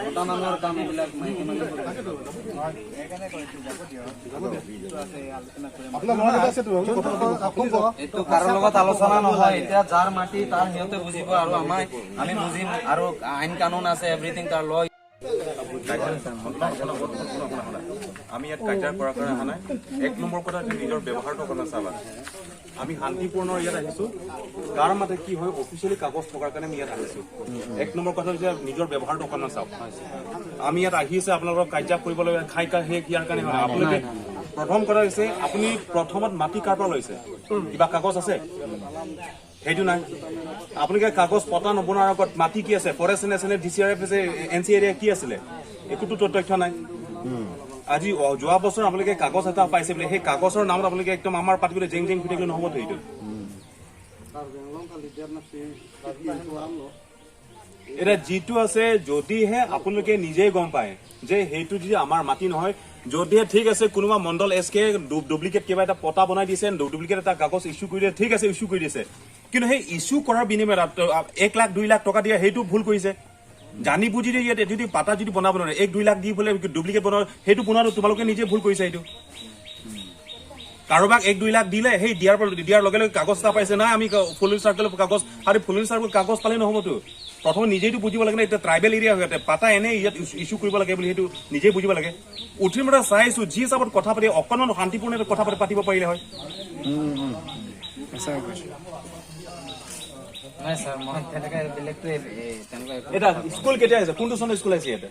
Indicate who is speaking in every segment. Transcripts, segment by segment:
Speaker 1: মতা মানুহৰ কাম এইবিলাক, মাইকী মানুহ।
Speaker 2: আপোনাৰ ল'ৰা এটা আছেতো, কথা পাতিব।
Speaker 1: এইটো কাৰো লগত আলোচনা নহয়। এতিয়া যাৰ মাটি তাৰ সিহঁতে বুজিব আৰু আমাৰ আমি বুজিম আৰু আইন কানুন আছে, এভৰিথিং তাৰ ল।
Speaker 3: আমি ইয়াত কাজিয়া কৰাৰ কাৰণে অহা নাই। এক নম্বৰ কথা, তুমি নিজৰ ব্যৱহাৰটো অকণমান চাবা। আমি শান্তিপূৰ্ণ ইয়াত আহিছো। কাৰ মাতে কি হয়, অফিচিয়েলি কাগজ থকাৰ কাৰণে আমি ইয়াত আহিছো। এক নম্বৰ কথা হৈছে, নিজৰ ব্যৱহাৰটো অকণমান চাওক। আমি ইয়াত আহিছে আপোনালোকৰ কাজিয়া কৰিবলৈ, খাই খাই সেই ইয়াৰ কাৰণে নহয়। আপোনালোকে প্ৰথম কথা হৈছে, আপুনি প্ৰথমত মাটি কাৰ পৰা লৈছে? কিবা কাগজ আছে? সেইটো নাই। আপোনালোকে কাগজ পতা নবনোৱাৰ আগত মাটি কি আছে, ফৰেষ্ট এনে আছিলে, ডি চি আৰ এফ আছে, এন চি এৰিয়া কি আছিলে, একোতো তথ্য নাই। আজি যোৱা বছৰ আপোনালোকে কাগজ এটা পাইছে বোলে, সেই কাগজৰ নামত আপোনালোকে একদম আমাৰ পাতিবলৈ জেং জেং হৈ থাকিলে নহ'বতো সেইটো। এতিয়া যিটো আছে, যদিহে আপোনালোকে নিজেই গম পায় যে সেইটো যদি আমাৰ মাটি নহয়, যদিহে ঠিক আছে কোনোবা মণ্ডল এছ কে ডুপ্লিকেট কিবা এটা পতা বনাই দিছে, ডুপ্লিকেট এটা কাগজ ইছ্যু কৰি দিছে, ঠিক আছে, ইছ্যু কৰি দিছে, কিন্তু সেই ইছ্যু কৰাৰ বিনিময়ত 1 লাখ 2 লাখ টকা দিয়ে, সেইটো ভুল কৰিছে। জানি বুজি যদি ইয়াত যদি পাতা যদি বনাব নোৱাৰে, 1-2 লাখ দি পেলাই ডুপ্লিকেট বনাব, সেইটো বনোৱাটো তোমালোকে নিজে ভুল কৰিছা। সেইটো কাৰোবাক 1-2 লাখ দিলে, সেই দিয়াৰ লগে লগে কাগজ এটা পাইছে, নাই আমি ফুলিং চাৰ্কেলৰ কাগজ আৰু ফুলিং চাৰ্কেল কাগজ পালে নহ'বতো। প্ৰথমে নিজেইতো বুজিব লাগে ন, এতিয়া ট্ৰাইবেল এৰিয়া হয়, ইয়াতে পাতা এনেই ইয়াত ইছ্যু কৰিব লাগে বুলি সেইটো নিজেই বুজিব লাগে। উঠি মানে চাইছো, যি হিচাপত কথা পাতি, অকণমান শান্তিপূৰ্ণ কথা পাতিব পাৰিলে হয়।
Speaker 2: সঁচাকৈ কৈছো।
Speaker 1: নাই ছাৰ, মই তেনেকে বেলেগটো তেনেকুৱা একো
Speaker 3: এতিয়া স্কুল কেতিয়া আহিছে? কোনটো চনত স্কুল আহিছে ইয়াতে?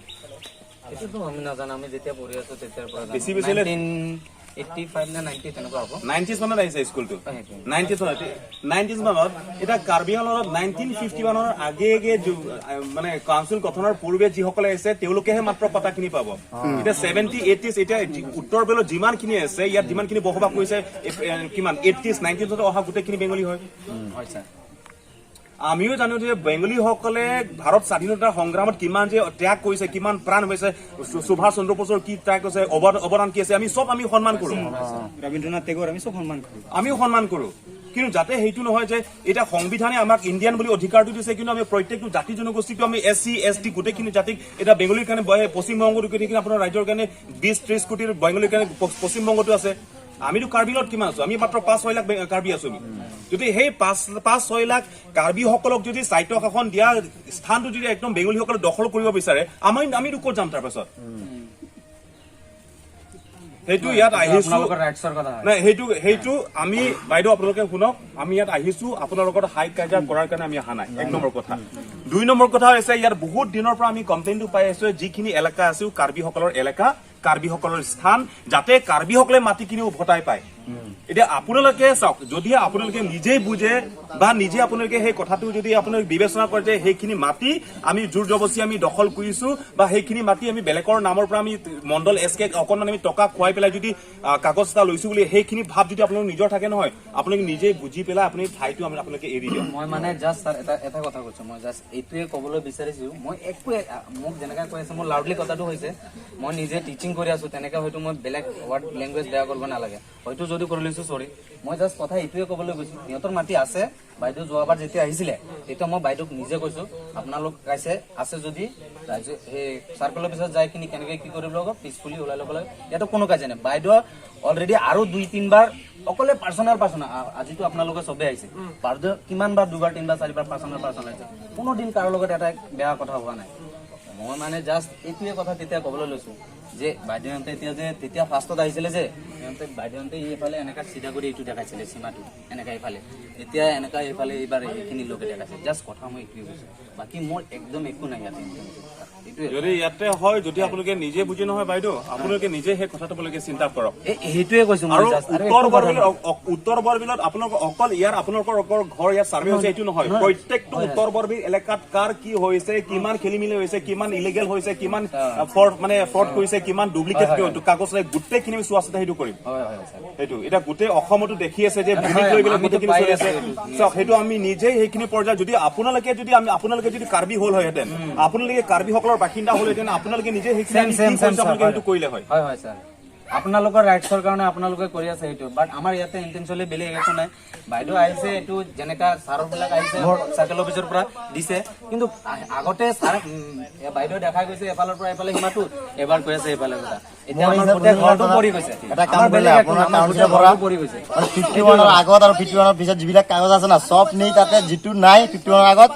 Speaker 1: এইটোতো আমি নাজানো। আমি যেতিয়া পঢ়ি আছো তেতিয়াৰ পৰা।
Speaker 3: বেছি বেছি হ'লে
Speaker 1: 85 নে 90 তেনেকুৱা হ'ব।
Speaker 3: 90s মানত আহিছে স্কুলটো।
Speaker 1: সেইটোৱে।
Speaker 3: 90s মানত, 90s মানত। এতিয়া কাৰ্বি আংলঙত 1951ৰ আগে আগে মানে কাউন্সিল গঠনৰ পূৰ্বে যিসকলে আহিছে, তেওঁলোকেহে মাত্ৰ পতাখিনি পাব। এতিয়া 70, 80s, এতিয়া উত্তৰ বেলত যিমানখিনি আছে, ইয়াত যিমানখিনি বসবাস কৰিছে, কিমান 80s 90ত অহা গোটেইখিনি বেংগলী হয়।
Speaker 1: হয় ছাৰ।
Speaker 3: আমিও জানো যে বেংগলীসকলে ভাৰত স্বাধীনতাৰ সংগ্ৰামত কিমান যে ত্যাগ কৰিছে, কিমান প্ৰাণ হৈছে, সুভাষ চন্দ্ৰ বসুৰ কি ত্যাগ কৰিছে, অৱদান কি আছে, আমি চব আমি সন্মান কৰো।
Speaker 4: ৰবীন্দ্ৰনাথ টেগৰ, আমি চব সন্মান কৰোঁ।
Speaker 3: আমিও সন্মান কৰো। কিন্তু যাতে সেইটো নহয় যে এতিয়া সংবিধানে আমাক ইণ্ডিয়ান বুলি অধিকাৰটো দিছে, কিন্তু আমি প্ৰত্যেকটো জাতি জনগোষ্ঠীকটো আমি এছ চি, এছ টি গোটেইখিনি জাতিক, এতিয়া বেংগলীৰ কাৰণে পশ্চিমবংগতো গোটেইখিনি আপোনাৰ ৰাজ্যৰ কাৰণে 20-30 কোটিৰ বেংগলীৰ কাৰণে পশ্চিমবংগতো আছে। আমিতো কাৰ্বিলত কিমান আছো? আমি মাত্ৰ 5-6 লাখ কাৰ্বি আছো। আমি যদি সেই 5-6 লাখ কাৰ্বিসকলক যদি স্বায়ত্ত শাসন দিয়া স্থানটো যদি একদম বেংগলীসকলে দখল কৰিব বিচাৰে, আমিতো ক'ত যাম তাৰপাছত? সেইটো ইয়াত আহিছো
Speaker 1: আপোনালোকৰ ৰাইটছৰ কথা হয়।
Speaker 3: নাই, সেইটো আমি, বাইদেউ আপোনালোকে শুনক, আমি ইয়াত আহিছো আপোনালোকৰ হাই কাজিয়া কৰাৰ কাৰণে আমি অহা নাই, এক নম্বৰ কথা। দুই নম্বৰ কথা হৈছে, ইয়াত বহুত দিনৰ পৰা আমি কমপ্লেইনটো পাই আছো, যিখিনি এলেকা আছে কাৰ্বিসকলৰ এলেকা, কাৰ্বিসকলৰ স্থান, যাতে কাৰ্বিসকলে মাটিখিনি উভতাই পায়। এতিয়া আপোনালোকে চাওক, যদি আপোনালোকে নিজেই বুজে বা নিজে আপোনালোকে সেই কথাটো যদি আপোনালোকে বিবেচনা কৰে যে সেইখিনি মাটি আমি জোৰ জবস্তি আমি দখল কৰিছো বা সেইখিনি মাটি আমি বেলেগৰ নামৰ পৰা আমি মণ্ডল এছ কে অকণমান আমি টকা খুৱাই পেলাই যদি কাগজ এটা লৈছো বুলি, সেইখিনি ভাৱ যদি আপোনালোক নিজৰ থাকে নহয়, আপোনালোকে নিজে বুজি পেলাই আপুনি ঠাইটো আপোনালোকে এৰি দিয়ক।
Speaker 1: মই মানে জাষ্ট ছাৰ এটা এটা কথা কৈছো, মই জাষ্ট এইটোৱে ক'বলৈ বিচাৰিছো, মই একোৱে মোক যেনেকা কৈ আছে, মোৰ লাউডলি কথাটো হৈছে, মই নিজে টিচিং কৰি আছো, তেনেকে হয়তো মই বেলেগ ৱাৰ্ড লেংগুৱেজ বেয়া কৰিব নালাগে, হয়তো যদি কৰি লৈছো চৰি। মই জাষ্ট কথা এইটোৱে ক'বলৈ গৈছো, সিহঁতৰ মাটি আছে। বাইদেউ যোৱাবাৰ যেতিয়া আহিছিলে, তেতিয়া মই বাইদেউক নিজে কৈছো, আপোনালোক কাইছে আছে যদি ৰাইজে সেই চাৰ্কলৰ পিছত যাই কিনি কেনেকে কি কৰিব লাগিব, পিছফুলি ওলাই ল'ব লাগে, ইয়াতো কোনো কাজিয়া নাই। বাইদেউ অলৰেডি আৰু দুই তিনিবাৰ অকলে পাৰ্চনেল পাৰ্চনেল, আজিতো আপোনালোকে চবেই আহিছে, বাইদেউ কিমান বাৰ, দুবাৰ, তিনিবাৰ, চাৰিবাৰ পাৰ্চনেল পাৰ্চনেল আহিছে, কোনো দিন কাৰো লগত এটা বেয়া কথা হোৱা নাই। মই মানে জাষ্ট এইটোৱে কথা তেতিয়া ক'বলৈ লৈছো যে বাইদেউহঁতে এতিয়া যে তেতিয়া ফাৰ্ষ্টত আহিছিলে যে সিহঁতে, বাইদেউহঁতে এইফালে এনেকা চিধা কৰি এইটো দেখাইছিলে সীমাটো এনেকা এইফালে, এতিয়া এনেকা এইফালে এইবাৰ এইখিনি লোকে দেখাইছে। জাষ্ট কথা মই এইটোৱে কৈছো, বাকী মোৰ একদম একো নাই ইয়াতে, এইটোৱে।
Speaker 3: যদি ইয়াতে হয়, যদি আপোনালোকে নিজে বুজি নহয় বাইদেউ, আপোনালোকে নিজে সেই কথাটো আপোনালোকে চিন্তা কৰক।
Speaker 1: সেইটোৱে কৈছো মই
Speaker 3: আৰু
Speaker 1: just, আৰু
Speaker 3: উত্তৰ
Speaker 1: একো কথা
Speaker 3: বৰবিলত
Speaker 1: নহয়।
Speaker 3: উত্তৰ বৰবিলত আপোনালোকৰ অকল ইয়াৰ আপোনালোকৰ অকল ঘৰ ইয়াত চাৰ্ভে হৈছে এইটো নহয়, প্ৰত্যেকটো উত্তৰ বৰবিল এলেকাত কাৰ কি হৈছে, কিমান খেলি মেলি হৈছে, কিমান ইলিগেল হৈছে, কিমান ফ্ৰড মানে ফ্ৰড কৰিছে, কিমান ডুপ্লিকেট কাগজ লাগে, গোটেইখিনি আমি চোৱা চিতা সেইটো কৰিম।
Speaker 1: হয় হয় ছাৰ।
Speaker 3: সেইটো এতিয়া গোটেই অসমতো দেখি আছে যে ভূমিক লৈ পেলাই
Speaker 1: আমিতো
Speaker 3: গোটেইখিনি
Speaker 1: পাই
Speaker 3: চলি আছে।
Speaker 1: আছো এইটো।
Speaker 3: চাওক, সেইটো আমি নিজেই সেইখিনি পৰ্যায়ত যদি আপোনালোকে যদি আমি আপোনালোকে যদি কাৰ্বি হ'ল হয়হেঁতেন, আপোনালোকে কাৰ্বিসকলৰ বাসিন্দা হ'লহেঁতেন, আপোনালোকে নিজে সেইখিনি
Speaker 1: চেম
Speaker 3: আমি
Speaker 1: চেম
Speaker 3: কি
Speaker 1: চেম
Speaker 3: কৰিছো, আপোনালোকে সেইটো কৰিলে হয়।
Speaker 1: হয় হয় ছাৰ। আপোনালোকৰ ৰাইটছৰ কাৰণে আপোনালোকে কৰি আছে সেইটো, বাট আমাৰ ইয়াতে ইণ্টেনশ্যনলি বেলেগ একো নাই। বাইদেউ আহিছে, এইটো যেনেকা ছাৰবিলাক আহিছে চাৰ্কেল অফিচৰ পৰা দিছে, কিন্তু আগতে ছাৰ বাইদেউ দেখা গৈছে এফালৰ পৰা এফালে সীমাটো, এবাৰ কৈ আছে এইফালে কথা। এতিয়া
Speaker 5: মোৰ
Speaker 1: আমাৰ
Speaker 5: হিচাপত
Speaker 1: গোটেই ঘৰটো
Speaker 5: দাদা,
Speaker 1: পৰি গৈছে।
Speaker 5: এটা কাম
Speaker 1: আমাৰ
Speaker 5: কৰিলে
Speaker 1: বেলেগ একো
Speaker 5: আপোনাৰ
Speaker 1: নাই, আমাৰ
Speaker 5: কাউন্সিলৰ
Speaker 1: গোটেই
Speaker 5: পৰা
Speaker 1: ঘৰটো পৰি গৈছে।
Speaker 5: মানে 51ৰ আগত আৰু 51ৰ পিছত যিবিলাক কাগজ আছে না, চব নি তাতে যিটো নাই 51ৰ আগত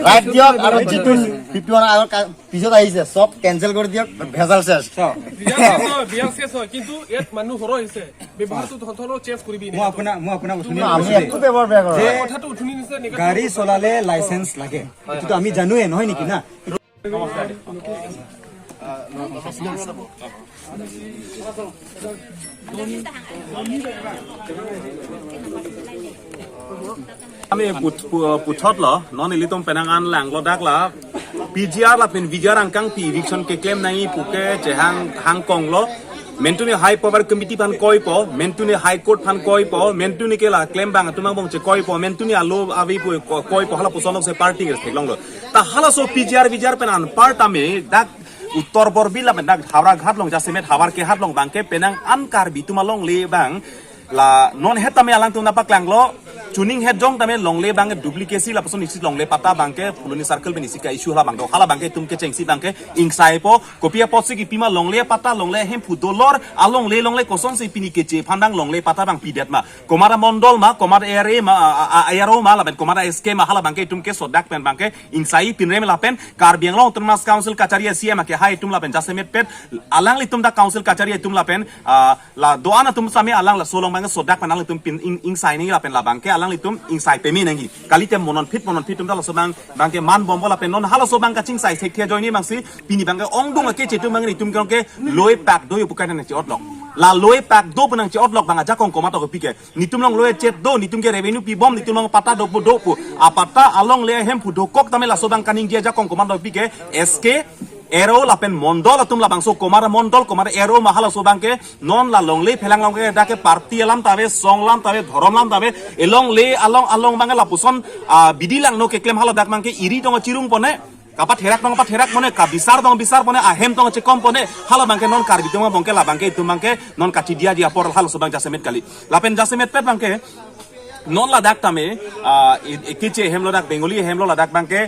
Speaker 5: ৰাইট দিয়ক, আৰু যিটো 51ৰ আগত পিছত আহিছে চব কেনচেল কৰি দিয়ক, ভেজাল শেষ।
Speaker 6: বিয়া শেষ হয়, কিন্তু ইয়াত মানুহ সৰহ হৈছে, ব্যৱহাৰটো তহঁতৰো চেঞ্জ কৰিবি।
Speaker 4: মই আপোনাক উঠনি
Speaker 5: আমি একো ব্যৱহাৰ বেয়া কৰা নাই।
Speaker 6: কথাটো উঠনি নিচিনা এনেকা।
Speaker 4: গাড়ী চলালে লাইচেন্স লাগে, এইটোতো আমি জানোৱে, নহয় নেকি না?
Speaker 3: আমি puthot lo non ilitum penangan lang lo dak la PGR la pen VGR angkang pi eviction ke claim nai puke chehang Hong Kong lo mentuni high power committee phan koi po, mentuni high court phan koi po, mentuni ke la claim bang tumang bong che koi po, mentuni alo avi pu koi po hala pusonok se party ke thek long lo ta hala so PGR VGR penan part ame dak উত্তর বরবিল la dak Howrah Ghat long jasemet hawar ke hat long bangke penang an karbi tumalong le bang la non het tame alang tum napak lang lo tuning head jong tame long le bang duplicacy la pason isi long le pata bangke fuluni circle ben isi ka issue hala bang do hala bangke tum ke chengsi bangke ingsai po kopia pot si ki pima long le pata long le hem phudolor along le long le koson si pini ke che phandang long le pata bang pidet ma komara mondol ma komara ere ma ayaro ma la ben komara sk ma hala bangke tum ke sodak pen bangke ingsai pinrem la pen karbiang long autonomous council kacharia cm ke hai tum la pen jasemet pet alang li tum da council kacharia tum la pen la doana tum sami alang la solong bangke sodak pen alang tum pin ingsai ni la pen la bangke alang litum ingsai pemi nangi kali tem monon fit tum da la sobang bangke man bombo la pen non hala sobang ka ching sai thek thia joini bangsi pini bangke ong dung ke chetum bangke tum ke loi pak do yupukai na che otlok la loi pak do benang che otlok banga jakong koma to pike nitum long loi chet do nitum ke revenue pi bom nitum long pata do do pu apata along le hem pu do kok tame la sobang kaning dia jakong koma to pike sk ero lapen mondol atum la bangso komara mondol komara ero mahala sobangke non la longle phelang langke dake party alam tabe song lam tabe dhorom lam tabe elong le along along bange la puson bidilang no ke claim hala dak mangke iri dong chirung pone kapat herak dong kapat herak pone ka bisar dong bisar pone ahem dong chekom pone hala bangke non karbi dong bongke la bangke itu bangke non kachi dia dia por hala sobang jasemet kali lapen jasemet pet bangke non ladak tame kiche hem lodak bengali hem lo ladak bangke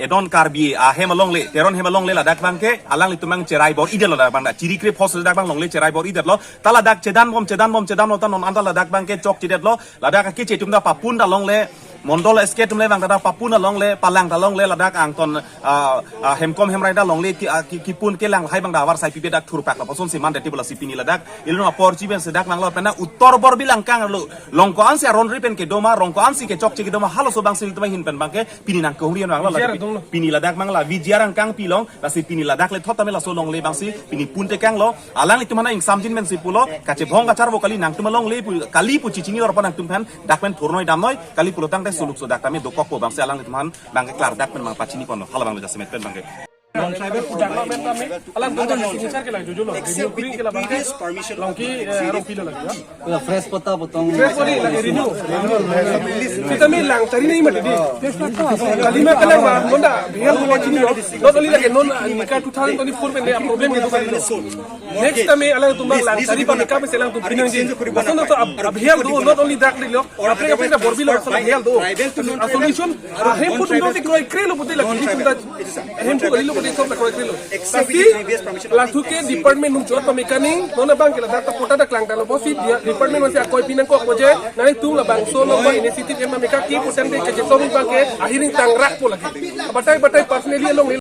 Speaker 3: edon karbi a hem along le teron hem along le ladak bangke alang litumang cherai bor ide lo ladak bangda chirikre phos ladak bang long le cherai bor ide lo ta ladak chedan bom chedan bom chedan lo ta non anda ladak bangke chok chidet lo ladak kiche tumda papun da long le mondol sk tumle bang da papun da long le palang da long le ladak ang ton hemkom hemrai da long le kipun ke lang hai bang da war sai pipe dak thur pak la poson si man de tibula sipini ladak ilno apor chiben se dak bang lo pena uttor bor bilang kang lo longko an se ron ripen ke doma rongko an si ke chok chi ke doma halo so bang sil tumai hin pen bangke pini nang ko hurian bang lo pini ladak mang la vijiarang kang pilong la si pini ladak le thotame la so long le bang si pini punte kang lo alang li tumana ing samjin men si pulo kache bhong kachar bo kali nang tuma long le kali pu chichini or panang tum phan dak pen thornoi damnoi kali pulo tang te suluk so dak tame dokok po bang si alang li tuman bang ke klar dak pen mang pachini kono hala bang le jasemet pen bang ke
Speaker 6: alang dong signature ke lagi jojo lo renew kuri ke la bangke longki aro pilo lagi ya
Speaker 1: fresh pata potong
Speaker 6: fresh body lagi renew sitami lang tari nei mate di kalima kala ma nonda bhel ko chini lo not only lagi non nika 2024 pe ne problem ke do next time alang tum lang tari pa meka pe selang tum pinang ji ason to abhel do not only dak lo apre apre ka borbi lo ason bhel do solution hem put do te kroi krelo pute lagi tum da hem put lo pute sob la kroi krelo tapi lathuke department num chot pa mekaning nona bang ke la dak ta pota da klang ta lo bosi department wase akoi pinang ko koje nai tum la bang so lo ba initiative em meka ki putan de ke so bang ke ahiring tangrak po lagi batai batai personally long.